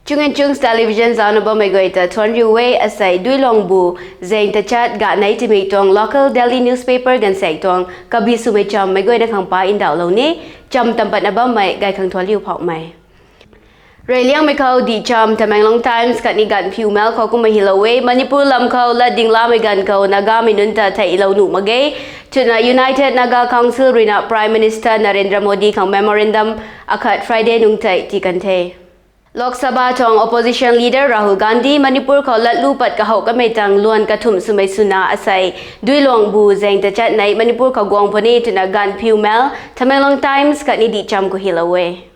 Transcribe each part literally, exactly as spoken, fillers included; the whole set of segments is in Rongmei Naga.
Chung and Chungs Television zaucna bammei guay ta thuanc riu e. Asei Duilongbu zaeng tachat ganei timik tuang local Delhi newspaper ganvsaekc tuang kabi swmei cham meic guayna khang pa ndauhlou ni. Cham tam patna bammei gay khang thuanc riu phauhmei. Reyliangmei khou dihcham Tamenglong Times khatni Ganvphiu Mail khou kumna hylou e: Manipur lam khou latdinglamei ganv khou Nagamei nunc ta theilou nuh mak ge twna United Naga Council ruina Prime Minister Narendra Modi khang memorandum akhat Friday nungc tei tii kan the. Lok Sabha tuang opposition leader Rahul Gandhi Manipur khou latlu pat kahouh kanmei tang luan kathumh swmei swna asei Duilongbu zaeng tachat nei Manipur khou guang puni twna Ganvphiu Mail, Tamenglong Times khatni dihcham khou hylou e.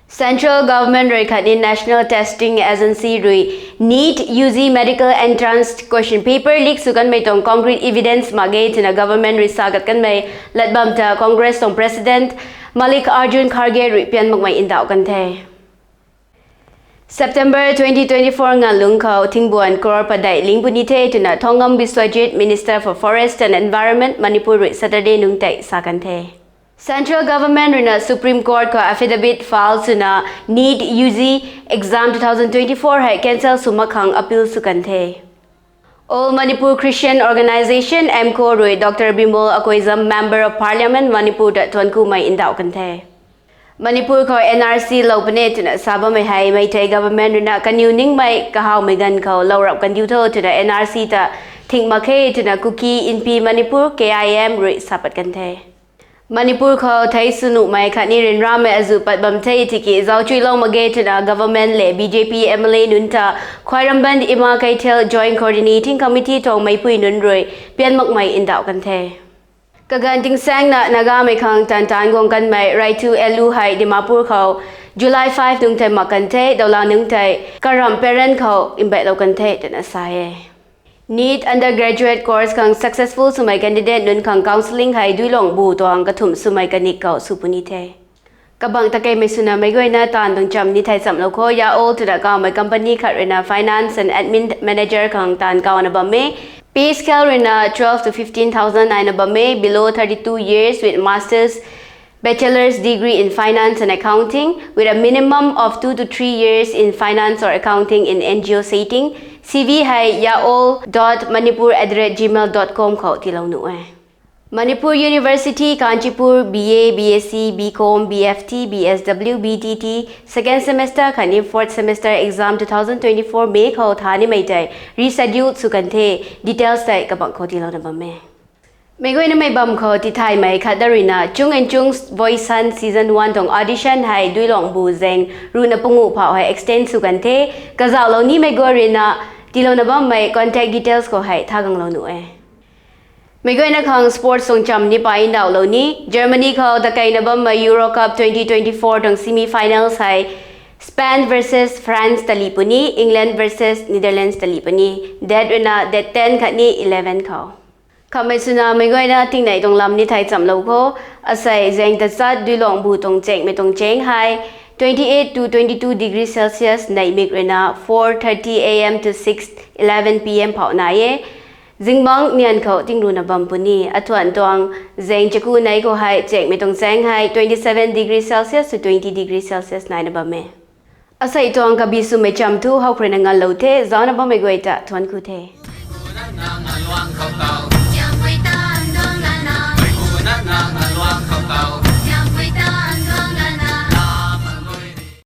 Central Government rui khatni National Testing Agency rui NEET U G Medical Entrance Question Paper leak sw kanmei tuang concrete evidence mak ge twna government rui sa kat kanmei lat bam ta Congress tuang President Mallikarjun Kharge rui pian makmei ndauh kan the. September twenty twenty-four ngalungc khou thingbuan crore padeih ling puni the twna Thongam Biswajit, Minister for Forest and Environment, Manipur rui Saturday nungc tei sa kan the. Central Government ruina Supreme Court khou affidavit file swna NEET U G exam two thousand twenty-four hei cancel sw mak khang appeal sw kan the. All Manipur Christian Organisation, M C O, rui Doctor Bimol Akoijam, Member of Parliament, Manipur ta thuanc kumei ndauh kan the. Manipur khou N R C lou puni twna sa bammei hei Meitei government ruina kaniw ningmei kahawmei ganv khou lou rap kan diu tho twna N R C ta thing mak khe twna Kuki Inpi Manipur, K I M, rui sa pat kan the. Manipur khou thei sw nuhmei khatni ryanramei azuh pat bam the tiki zauc chuilou mak ge twna government le B J P M L A nunc ta Khwairamband Ima Keithel Joint Coordinating Committee tuang meipui nunc rui pian makmei ndauh kan the. Kaganv tingsaengna Nagamei khang tantanc guang kanmei Raithu Elu hei Dimapur khou July five nungc tei mak kan the. Dawla nungc tei karamh peren khou mbeihlou kan the twna sa e. NEET undergraduate course khang successful swmei candidate nunc khang counselling hei Duilongbu tuang kathumh swmei kanik khou sw puni the. Kabangc takeimei swna meic guayna taanv tuang cham ni thei chamlou kho. Yaol twna kawmei company khat ruina finance and admin manager khang taanv kawna bam e. Pay scale ruina twelve to fifteen thousand naina bam e. Below thirty-two years with masters, bachelor's degree in finance and accounting with a minimum of two to three years in finance or accounting in N G O setting. C V hei yaol dot manipur at the rate gmail dot com khou tiilou nuh e. Manipur University, Kanchipur, B A, B S C, B Com, B F T, B S W, B T T, second semester khatni fourth semester exam two thousand twenty-four May khou thanimei tei reschedule sw kan the. Details tei kabangc khou tiilouna bam e. Meic guaynamei bam khou tithaymei khat da ruina Chung and Chung's Voice Hunt Season one tuang audition hei Duilongbu zaeng ruhna panguh phauh hei extend sw kan the. Kazauhlou nimei guay ruina tiilouna bammei contact details khou hei tha ganglou nuh e. Meic guayna khang sports tuang cham ni pa ndauhlou ni. Germany khou takeina bammei Euro Cup twenty twenty-four tuang semi finals hei Spain versus France ta lih puni, England versus Netherlands ta lih puni. Date ruina date ten khatni eleven khou. Khamhmei swna meic guayna tingnei tuang lam ni thei chamlou kho. Asei zaeng tachat Duilongbu tuang chaengmei tuang chaeng hei twenty-eight to twenty-two degree Celsius, neihmik ruina four thirty A M to six eleven P M phauh nai e. Zingbangc nian khou tingruna bam puni. Athuan tuang zaeng chaku nei khou hei chaengmei tuang chaeng hei twenty-seven degree Celsius to twenty degree Celsius naina bam e. Asei tuang kabi swmei cham thu howkhruna nganlou the. Zaucna bammei guay ta thuanc ku the.